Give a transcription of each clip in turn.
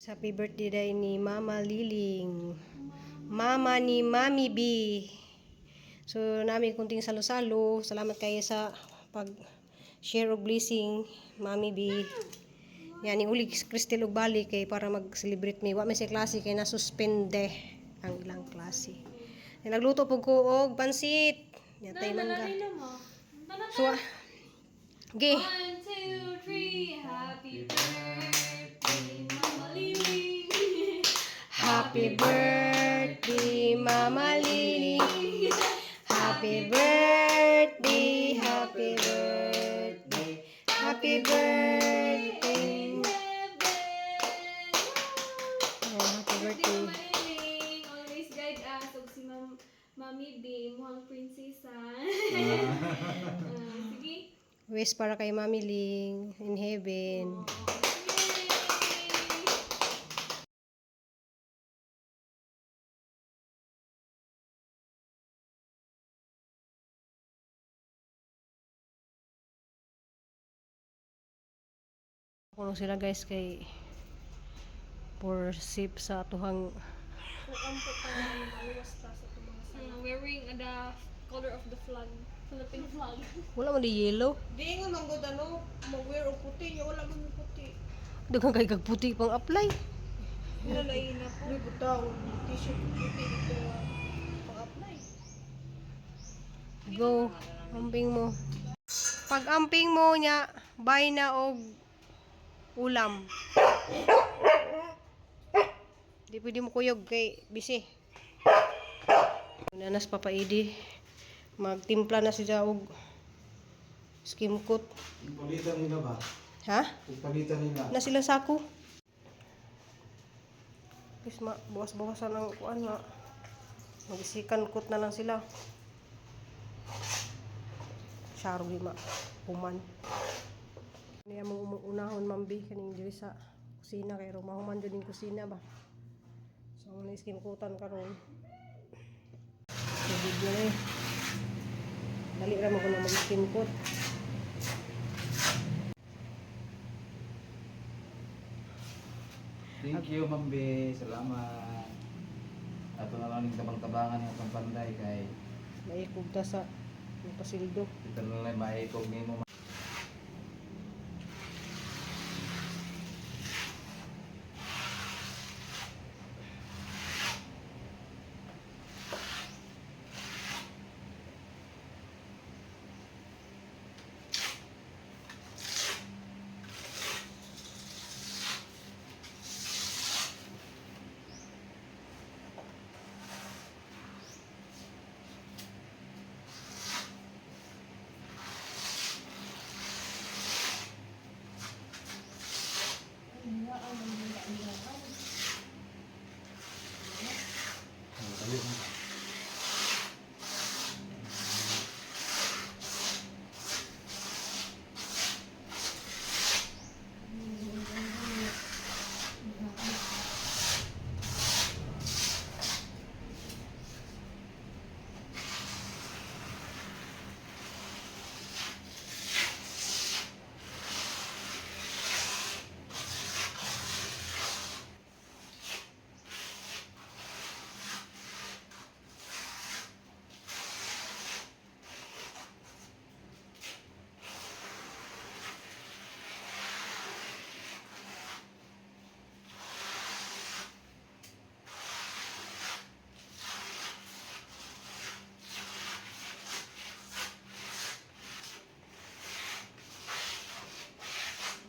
Happy birthday day ni Mama Liling. Mama ni Mami B. So nami kunting salo-salo. Salamat kayo sa pag share og blessing, Mami B. Yan ni uli Cristel og bali kay para mag-celebrate mi. Wa mi sa klase kay na-suspende ang ilang klase. Yan, nagluto pud ko og pansit. Yan tay mangga. So, okay. One, two, three. Happy birthday, Mama Lily. Happy birthday, Mama Lily. Happy birthday, happy birthday, happy birthday. Heaven. Oh, happy Birthday, birthday. Mama Liling. Always guide us. Ug si Mami B, muhang prinsesa. Ah, sige. Wish para kay Mami Ling in heaven. Yay! Kuno sila, guys, kay for sip sa atuhang Wearing the color of the flag, Philippine flag. Wala man di yellow. Di nga man gud ano, mag-wear og puti niya, wala man yung puti. Daghang kay kag puti pang apply. Nilalay na po. Uy, butaw, t-shirt puti dito pang-apply. Go. Amping mo. Pag amping mo niya, buy na og ulam. Di pwede mo kuyog kay busy. Nanas papaidi. Magtimpla na sila og skim coat. Palitan nila ba? Ha? Palitan nila. Na sila sako. Please ma, bawas-bawasan ang kuan ma. Magsikan coat na lang sila. Syaro di ma, human. Niya mong umuunahon mambi kaning diri sa kusina kay mahuman jud ning kusina ba. So ang skim kutan karon. Tubig na eh. Dali ra man ko na mag-skim coat. Thank you, Ma'am B. Salamat. Ato na lang ning tabang-tabangan ng atong panday kay Maikog ta sa pasildo. ito na lang maikog nimo.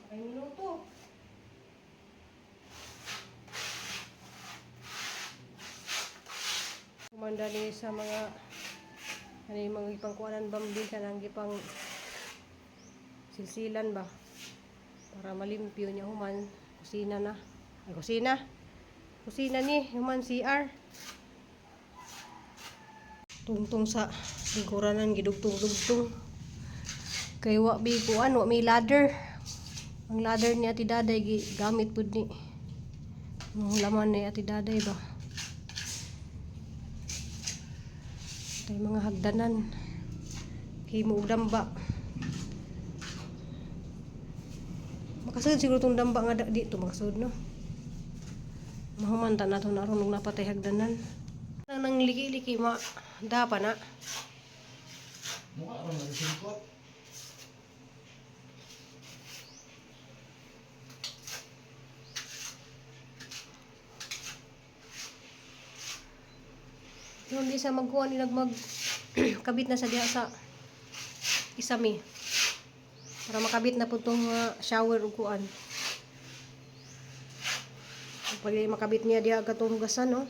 Ay, minuto. Kumanda ni sa mga ano yung mga gipangkuanan bambi kanang gipang silsilan ba para malimpyo niya human kusina na, ay, kusina, kusina ni human CR tungtong sa lingkuranan, gidugtong-dugtong kay wa bi kuan, wa may ladder. Ang ladder ni Ate Daday gamit pud ni. Ang laman ni Ate Daday ba. Ito yung mga hagdanan. Himo og damba. Makasud siguro tong damba nga dito makasud, no. Mahuman ta na to na aron og napatay hagdanan. Nang nang liki-liki ma da pa na. Mukha ron nagsimpot. Pero hindi sa magkuha ni nagmag kabit na sa diha sa isami. Para makabit na po itong shower ug kuan. Pag makabit niya diha katong hugasan, no?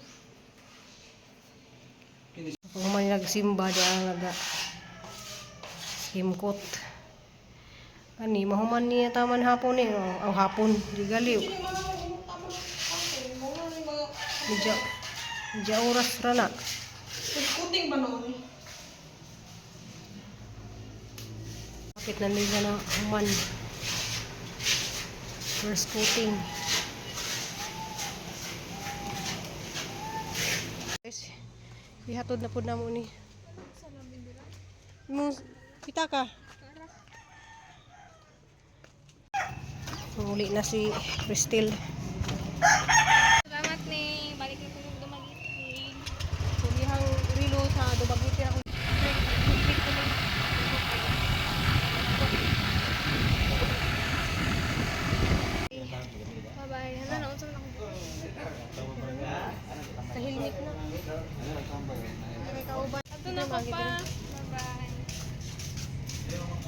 Kung man nagsimba diha naga himkot. Kani mahuman niya taman hapon eh. Oh, ang hapon di galiw. Medyo medyo oras ra na. Kuting ba noon? Kapit na nila na human. First coating. Guys, ihatod na po na mo ni. Imong pitaka. Muli na si Cristel. Salamat ni. Balik na po yung Dumaguete. Sulihang rilo sa Dumaguete ako. Bye-bye. Hala na, unsa man ako. Sa helmet na. Kay kauban. Ato na ko pa. Bye-bye.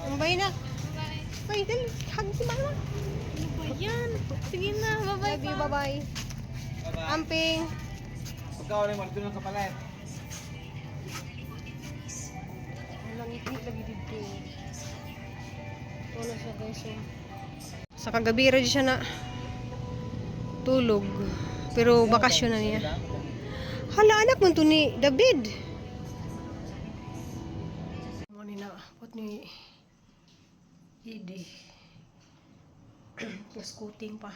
Ang bay na. Bye-bye. Bay, dali. Hug si mama. Ano ba yan? Sige na, bye-bye Love you, pa. bye-bye. Amping. Pagka wala mo, dito lang kapalit. Walang ngiti lagi dito. Wala siya guys. Oh. Sa kagabi ra siya na tulog. Pero bakasyon na niya. Hala anak man to ni David. Mo ni na pot ni Idi. Scooting pa.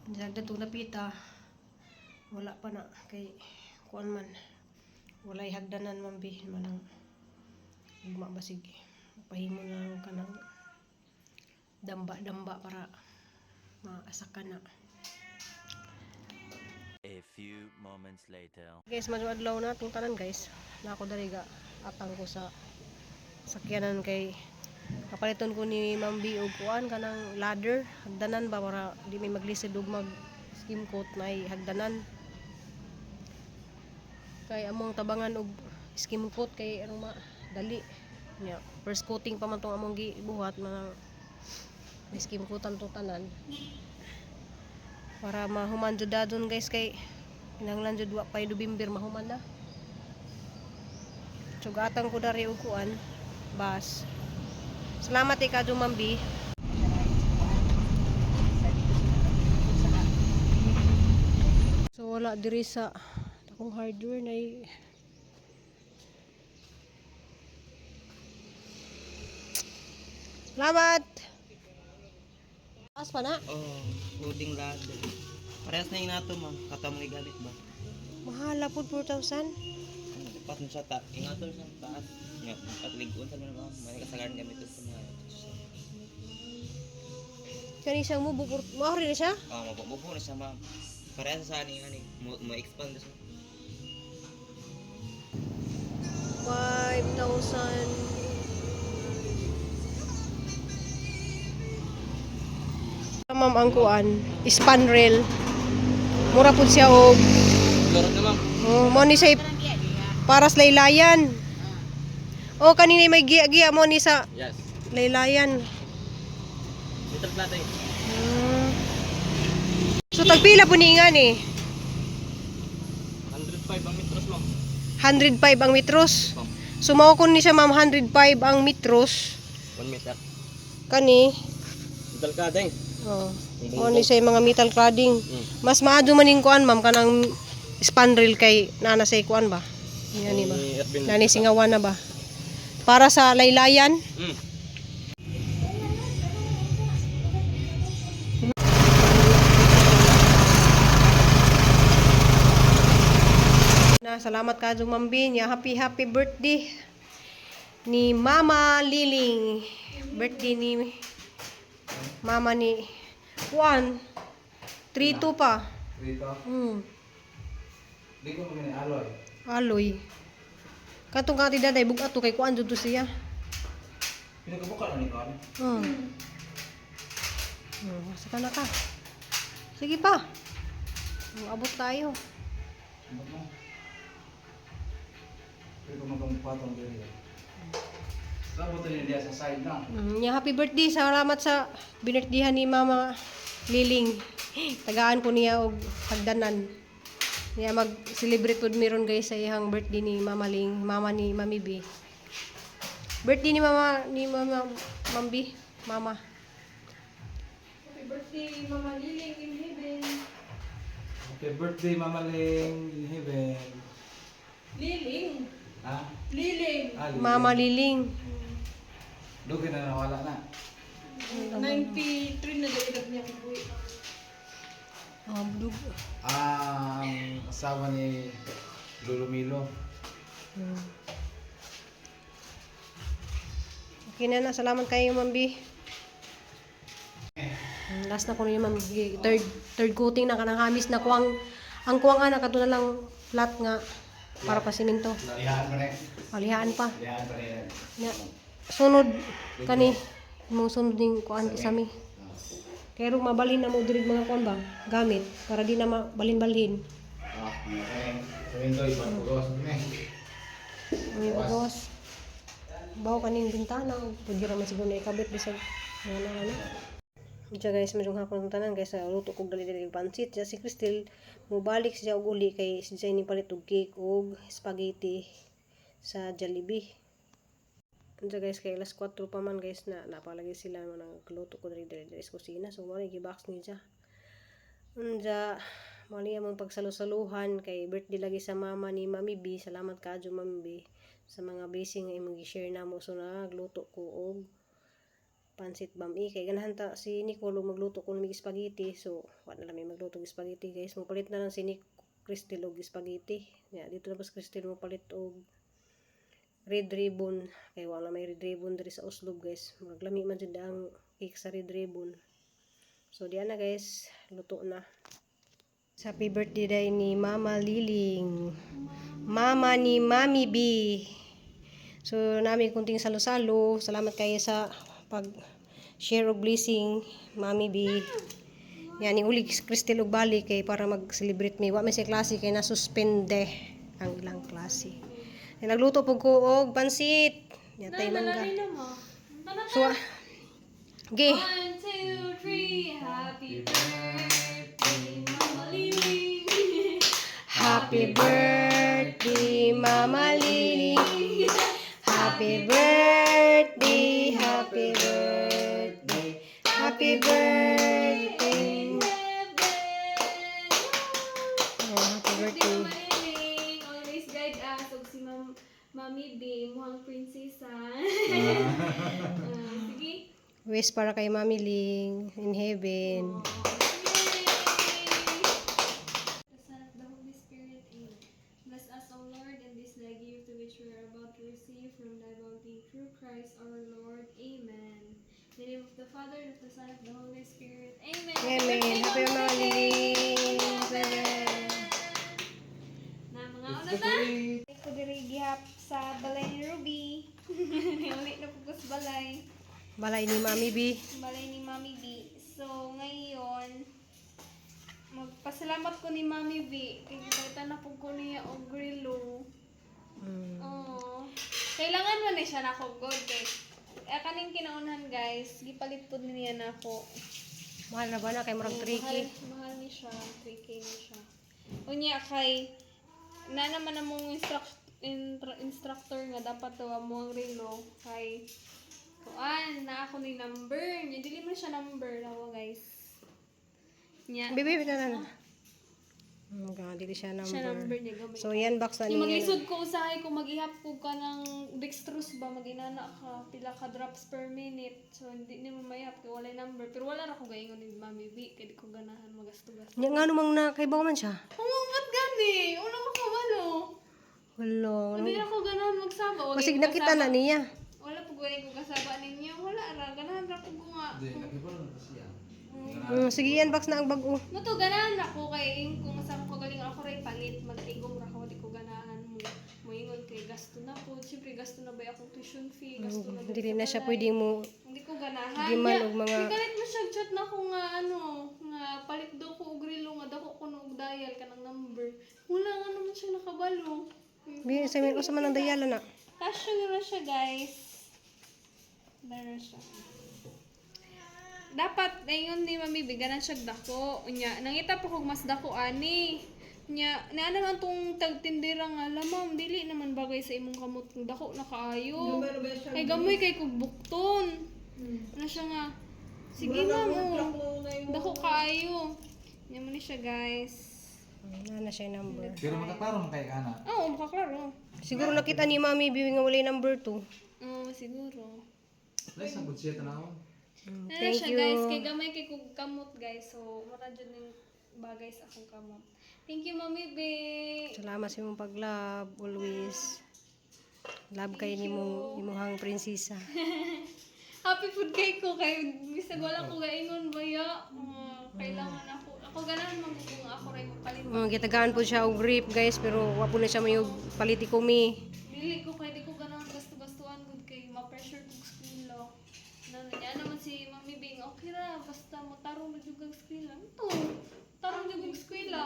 Diyan na napita. Wala pa na kay kuan man. Walay hagdanan man bi manang ugma basig pahimo na lang ka ng damba-damba para maasakan na. A few moments later. Guys, medyo adlaw na itong tanan guys. Na ako dali ga atang ko sa sakyanan kay kapaliton ko ni Ma'am B og kuan kanang ladder hagdanan ba para di may maglisod og mag skim coat na ay hagdanan kay among tabangan og skim coat kay anong ma dali nya first coating pa man tong among gibuhat mga may skim coatan tong tanan para mahuman jud dadon guys kay kinahanglan jud wa pay November mahuman na. Sugatan ko dari og kuan bus. Salamat ikaw Ma'am B. So wala diri sa akong hardware na. Salamat. Taas pa na. Oh, loading ladder. Parehas na yung nato, ma'am. Kato mong igamit ba? Mahala po 4,000. Lipat mo siya ta. Ingato siya sa taas. Nga, patligon sa mga ma'am. May kasagaran gamit sa mga. Kani siyang mubo, mao rin na siya. Oh, mabubuo na siya, ma'am. Parehas sa ani ani. Mo expand na siya. 5,000. Ma'am ang kuan, spanrail. Mura pud siya og Lorot na, ma'am. oh, mo ni siya para sa laylayan. Oh, kanina may giya-giya mo ni sa Yes. laylayan. Little plata eh. So tagpila po ni nga ni? 105 ang metros, ma'am. 105 ang metros. So mao kun ni siya ma'am 105 ang metros 1 meter. kani. Little kada eh. Oh. Mo ni siya yung mga metal cladding. Mm. Mas maadyo man ning kuan ma'am kanang spandrel kay nana sa kuan ba? Yan ni ba? Nani singawan na ba? Para sa laylayan. Na salamat ka Ma'am Bin. Ya, happy happy birthday ni Mama Liling. Birthday ni Mama ni Juan. 3-2 pa. Dito. Di ko magani aloy. Aloy. Katong kati daday bug ato kay kuan jud to siya. Pinagabuka na ni kon. Asa ka na ka? Sige pa. Abot tayo. Abot mo. Pwede ko magkamupatong diri. Sabot ni diya sa side na. Yeah, happy birthday. Salamat sa binirthday ni Mama Liling. Tagaan ko niya og hagdanan. Niya mag-celebrate pod meron guys sa iyang birthday ni Mama Ling, mama ni Mami B. Birthday ni Mama Mambi, Mama. Happy birthday, Mama Liling in heaven. Happy birthday, Mama Ling in heaven. Liling. Ha? Liling. Ah, Liling. Mama Liling. Dugay na nawala na. 93 na daw edad niya kabuhi. Ah, dug. Ang asawa ni Lolo Milo. Okay na na, salamat kayo, Ma'am B. Last na ko niya, Ma'am. B. Third coating na kanang hamis na kuwang ang kuwang ana kadto na lang flat nga para pa simento. Lihaan pa rin. Alihaan pa. Lihaan pa rin. Nya, sunod kani imong sunod ning kuan kisami. Kaya rong mabalhin na mo diri mga kuan ba gamit para di na mabalhin-balhin. Ah, okay. Sabihin ko, ipagpagawas mo na eh. Ang gawas. Bawo kaning bintana, pwede ra man siguro na ikabit bisag ano ano. Diya guys, medyo hapon ng tanan guys, luto kog dali-dali og pansit. Diya si Cristel mobalik siya og uli kay si Jay ni palit og cake og spaghetti sa Jollibee. Diya guys, kay alas 4 pa man guys na napalagi sila nagluto ko dali dali dali sa kusina. So mo gibox ni siya. Unja, mali among pagsalusaluhan kay birthday lagi sa mama ni Mami B. Salamat kaadyo Mami B sa mga blessing nga imong gi-share namo. So nagluto ko og pansit bami kay ganahan ta si Nicole og magluto ko ng spaghetti. So wa na lang may magluto og spaghetti guys. Mopalit na lang si Nick Cristel og spaghetti. Ya, dito na pas Cristel mopalit og red ribbon kay wala may red ribbon diri sa Oslob guys. Maglami man jud ang cake sa red ribbon. So diyan na guys, luto na. Happy birthday day ni Mama Liling. Mama ni Mami B. So nami kunting salo-salo. Salamat kayo sa pag share og blessing, Mami B. Yan ni uli Cristel og balik kay para mag-celebrate mi. Wa man sa klase kay nasuspende ang ilang klase. Ay, nagluto pud ko og pansit. Yatay mangga. Nalala mo. Tara. So, okay. One, two, three. Happy birthday, Mama Liling. Happy birthday, Mama Lily. Happy birthday, happy birthday, happy birthday. Oh, happy Birthday, birthday. Mama Liling. Always guide us. Ug si Mami B, muhang prinsesa. Ah, sige. Wish para kay Mami Ling in heaven. Yay! The Son of the Holy Spirit, Amen. Bless us, O Lord, and this thy gift which we are about to receive from thy bounty through Christ our Lord. Amen. In the name of the Father, and of the Son, and of the Holy Spirit. Amen. Amen. Happy Mama Liling. Amen. Na mga una ta. Ko diri gihap sa balay ni Ruby. Uli na po ko sa balay. Balay ni Mami B. Balay ni Mami B. So ngayon magpasalamat ko ni Mami B kay gipalitan na po ko niya og relo. Oo. Kailangan man ni siya nako god kay eh, kaning kinaunhan guys, gipalit pud niya nako. Mahal na ba na kay murag 3K? Mahal, mahal ni siya, 3K ni siya. Unya kay na naman among instructor nga dapat daw mo ang relo kay kuan na ako ni number nya dili man siya number daw guys. Nya Bibi, na na. Dili siya number. siya number niya gamay. So yan box na Yung niya. maglisod ko usahay kung maghihap ko ka ng dextrose ba maginana ka pila ka drops per minute so hindi nimo mayap kay walay number pero wala ra ko gaingon ni Mami B kay di ko ganahan magasto-gasto. Nya ngano mang na kay man siya? Umangat gani! Una ko kabalo. Wala. Hindi ako ganahan magsaba. Wala Basig ko nakita kasaba. na niya. Wala po gani ko kasaba ninyo. Wala ra. Ganahan ra ko nga. Hindi, nakibalo na siya. Sige, unbox na ang bago. Mo to ganahan ako kay kung sa akong kagaling ako ray palit magtigom ra ko, di ko ganahan mo. Moingon kay gasto na po. Siyempre gasto na ba akong tuition fee, gasto na ba Dili sa na siya balay. pwedeng mo Hindi ko ganahan. Di man Nya, og mga- Gigalit mo siya chat na ko nga ano, nga palit daw ko og relo nga dako ko og dial kanang number. Wala nga naman siya nakabalo. Bi sa min usa man ang dayala na. Kasya na siya, guys. Meron siya. Dapat, ayun ni Mami, bigyan na siya dako. Unya, nangita pa kog mas dako ani. Unya, naana man tong tagtindira nga, la ma'am, dili naman bagay sa imong kamot kung dako na kaayo. Kay gamoy kay kog bukton. Ano siya nga? Sige ma'am, oh. Dako kaayo. Nya mo ni siya, guys. Na na siya yung number. Pero makaklaro man kay kana. Oo, makaklaro. Siguro nakita ni Mami Bi nga walay number 2. Oo, siguro. Nice ang good siya tanawon. Ano Thank siya you. guys, kay gamay kay kog kamot guys. So, mura jud ning bagay sa akong kamot. Thank you, Mami B. Salamat sa imong pag-love always. Love kay nimo imuhang prinsesa. Happy food kay ko kay bisag wala ko gaingon baya. Mga kailangan ako. Ako ganahan man gud kung ako ray mopalit. Gitagaan po siya og grip guys, pero wa po na siya mayog paliti kumi. Dili ko kay di ko ganahan gasto-gastuan gud kay ma-pressure kog eskwela. Na niya naman si Mami Bing, okay ra basta motarong na jud kag eskwela. To. Tarong jud kog eskwela.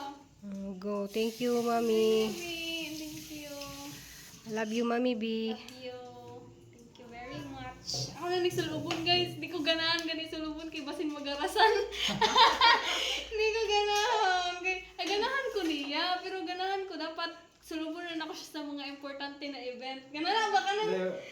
Go. Thank you, Mami. Mami, thank you. I love you, Mami B. Thank you. Thank you very much. Ako na nagsulubon guys. Di ko ganahan gani sulubon kay basin magarasan. Hindi ko ganahan. Kay, ay, ganahan ko niya, pero ganahan ko dapat sulubon na ako siya sa mga importante na event. Ganahan ba ka na?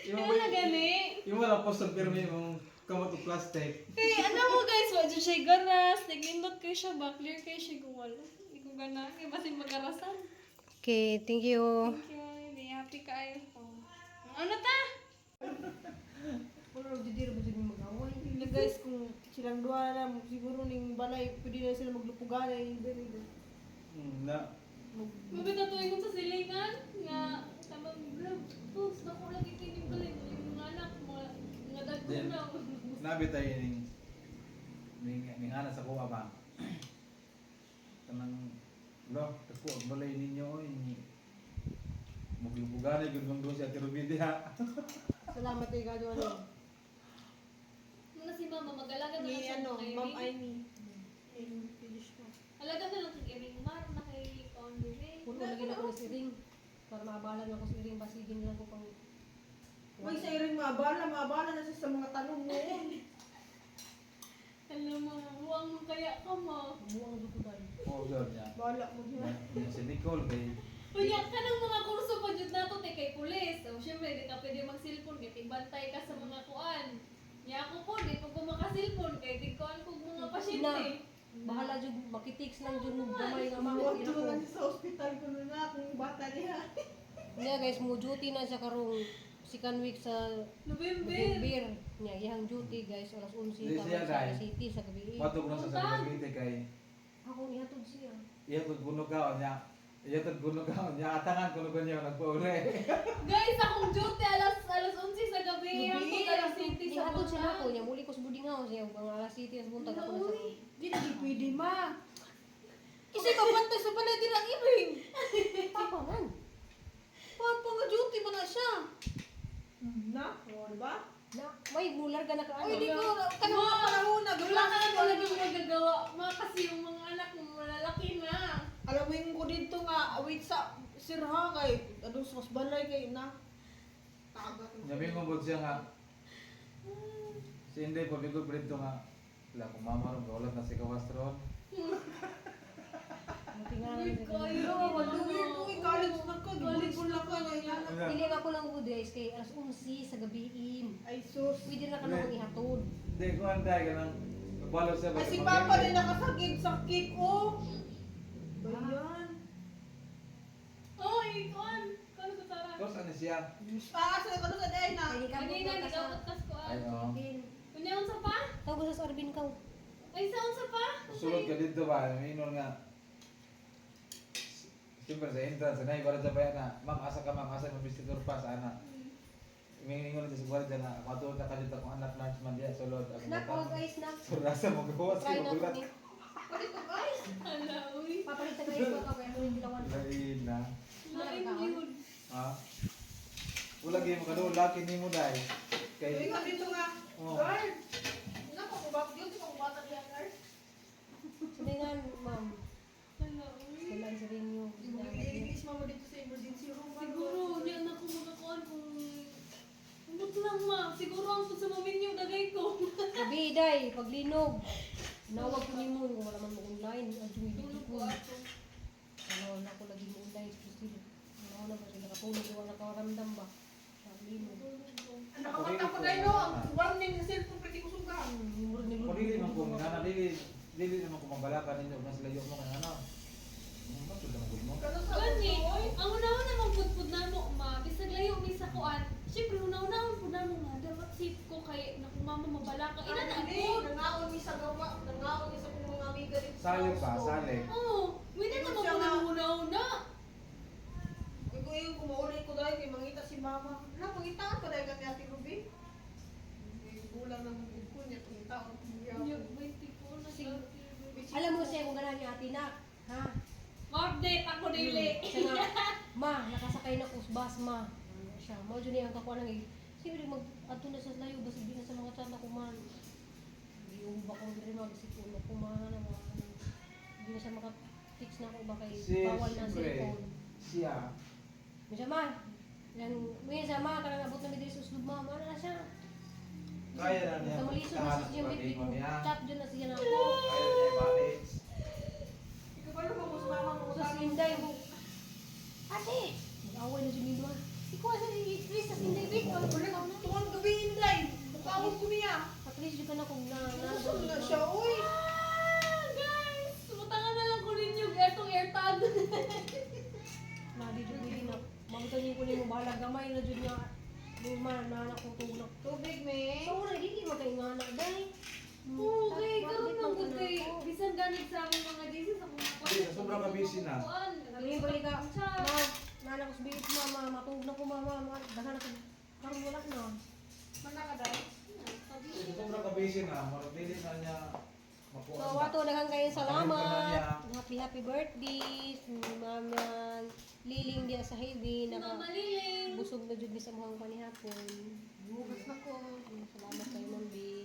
Ganahan na gani. Yung wala po sa pirmi mong kamot og plastic. Kay ano mo guys, wa jud siya garas. Naglindot kay siya ba? Clear kay siya kung wala. Hindi ko ganahan kay basin magarasan. Okay, thank you. Thank you. Hindi happy kaayo ko. Ano ta? Wala diri ba jud mag-away? Hindi guys, kung silang duha na, siguro ning balay, pwede na sila maglupugan ay dili. Na. Mabita to ingon sa silingan nga tamang vlog. Folks, naku lagi kining balay mo yung mga anak mga mga dagko na. Nabi tayo ning ning hana sa kuha ba. Kanang lo, dako ang balay ninyo oy. Maglubugani gyud bang doon si Ate Ruby diha. Salamat kay Gado ano. Muna si mama mag-alaga na Ni lang siya ano, kay Ma'am Ring. Aimee. Ayun, finish ko. Alaga na lang kay Ring Mar na kay Kon Bebe. Puno lagi na ako si Ring. Para maabala na ako si Ring, basigin lang ko pang Uy, sa iring maabala, maabala na siya sa mga tanong mo. Alam mo, buwang mo kaya ka mo. buang jud ko dai. Oo, sir niya. Bala mo niya. Niya si Nicole kay Unya ka ng mga kurso pa jud nato te kay pulis. So syempre di ka pwede mag-cellphone kay tigbantay ka sa mga kuan. Nya ako po di po ko maka-cellphone kay di kuan kog mga pasyente. Bahala jud makitiks lang jud mo gamay nga mga Mawadto na siya sa ospital ko na kung bata niya. Niya guys, mo duty na siya karong second week sa November. November. Niya iyang duty guys alas 11 Di ta siya, sa guys. city sa gabi. Matug na sa Cavite kay Ako ihatod siya. iya tud kuno ka niya. Iya tud kuno ka niya atangan kuno ko niya nagpauli. Guys, akong duty alas alas 11 sa gabi, hangtod alas 7 sa Ihatod siya buntag. nako niya muli ko sa boarding house niya mga alas 7 sa buntag ako na sa. Di na di pwede ma. Kasi kapantay sa balay di lang iring. Papa man. Papa nga duty pa na siya. Na? O, diba? Na, may mular ka na ka Uy, ano. di ko, kanang mga panahon na, Wala ka na talagang magagawa. Mga kasi yung mga anak mo malalaki na. Alam mo yung ko dito nga, wait sa sir ha, kay, ano sa mas balay kay na. Tagat mo. Sabi ko bod siya nga. Si Inday pabigod pa dito nga. Wala kung mama ron gaulat na si Kawas ron. Buti nga lang Weird sa- ko ayo. Pero, weird, uy, college na ka, college na ka, na Dili ako lang good guys kay alas 11 sa gabi in. Ay, sus. Pwede na ka nang ihatod. Hindi ko anday ka nang kabalo siya. Ay, si Papa rin nakasakit sa cake, oh. Bayan. Oh, ikuan. Kuan sa tara. Tapos ano siya? Ah, sa kano sa day na. Kay Kanina ka sa nigabot kas kuan. Ay oo. Arvin. Unya unsa pa? Tawag ko sa Arvin ka. Ay sa unsa pa? Sulod ka dito ba? Minon nga. Siyempre sa entrance, sanay para sa bayan na, ma'am, asa ka ma'am, asa mo visitor pass, ana. Mingon sa gwardiya na matuod na kadyot akong anak nurse man diya sulod. Ako Snack butang. og ice snack. So rasa mo gawas Try kay na magulat. ko ni. Hala, uy. Papalit sa ice ko kay mo dilawan. Lain na. Lain yun. Ha? Wala gyud mo kadula kini mo dai. Kay Ingat dito nga. Oh. Guard. Wala pa ko ba? Guilty pa ko bata diyan, guard. Sabi ma'am. Hala, uy. Kailan sa inyo. Ililigis mama dito sa emergency room. Siguro, niya na ko makakuan kung... Umot lang, ma. Siguro ang sa maminyo, dagay ko. Gabi day, paglinog. Nawag ko nimo kung wala man mo online. Ang dito ko. Ano na ako lagi mo online kasi ano na ba sila katulog wala ka ramdam ba. Paglinog. Nakamata ko dahil no, ang warning sa cellphone pwede ko suga. Murag ni Kung dili man ko nana dili dili naman ko mabalakan ninyo mas layo mo kay ano. Matud na gud mo. Kano sa Gani, oy? ang una-una mong pudpud na mo, ma. Bisag layo mi sa kuan. Siyempre, una-una pud na mo nga. Dapat safe ko kay naku mama mabala ka. Ina na Hindi, ako. nangaon mi sa gawa, nangaon mi sa kong mga amiga dito. sa Sali pa, gusto. sali. Oo, may na Ayun naman siya po nga. na una-una. Uy, ko yung kumauli ko dahil kay mangita si mama. Wala, mangitaan pa dahil kami Ate Ruby. May gulang ng bubog ko niya, pangitaan ko niya. Yung 24 na siya. Alam mo siya kung ganahan niya ati na. Ha? Ma-update ako daily. Siya nga, ma, nakasakay na ko sa bus, ma. Ano siya, mo jud niya ang kakuha ng siyempre mag adto na sa layo basig di na sa mga chat ako man. Di ba ko diri magsipon ako man ano, mga ano. Di na siya maka-text na ako ba kay Si, bawal na siyempre, cellphone. siya, Minsan ma, yang minsan ma kanang abot na mi diri sa uslob ma, ano na siya. kaya na niya. Sa malisod na pagkahanap sa siyang sa bitbit mo mo. niya. Chat jud na siya na ako. Kaya niya i-manage. Ikaw ba naman mo sa mama mo? Sa Inday mo. Ate, mag-away na jud ni ma. Ikaw asa si Chris sa Inday bit. Wala ka na. Tuwang gabi, Inday. Bukawon ko niya. At least jud ka na kung na na. Gusto na siya, uy. Ah, guys! Butangan na lang ko ninyo etong airtag. Na di jud pwede na. Mabutan niyo ko nimo bahala gamay na jud nga. Luma na na ko tulog. Tubig, me. So ora dili magkaingana day. Oo, kay karon man gud kay bisan ganit sa among mga GC sa kung Hindi, sa sobrang ka-busy na. Ngayon balik ka. Ma, nana ko sa biit ma, ma, matulog na ko ma, ma, ma, daghan na ko. Karon wala na. Mana ka dahil? Sa sobrang ka-busy na, murag dili na niya makuha. So, ato daghang kayo Makalimutan na salamat. niya. Happy happy birthday si Mama Liling diya sa Haven. Naka Mama Liling. busog na jud mi sa muhang panihapon. Bugas na ko. Salamat kayo Ma'am B.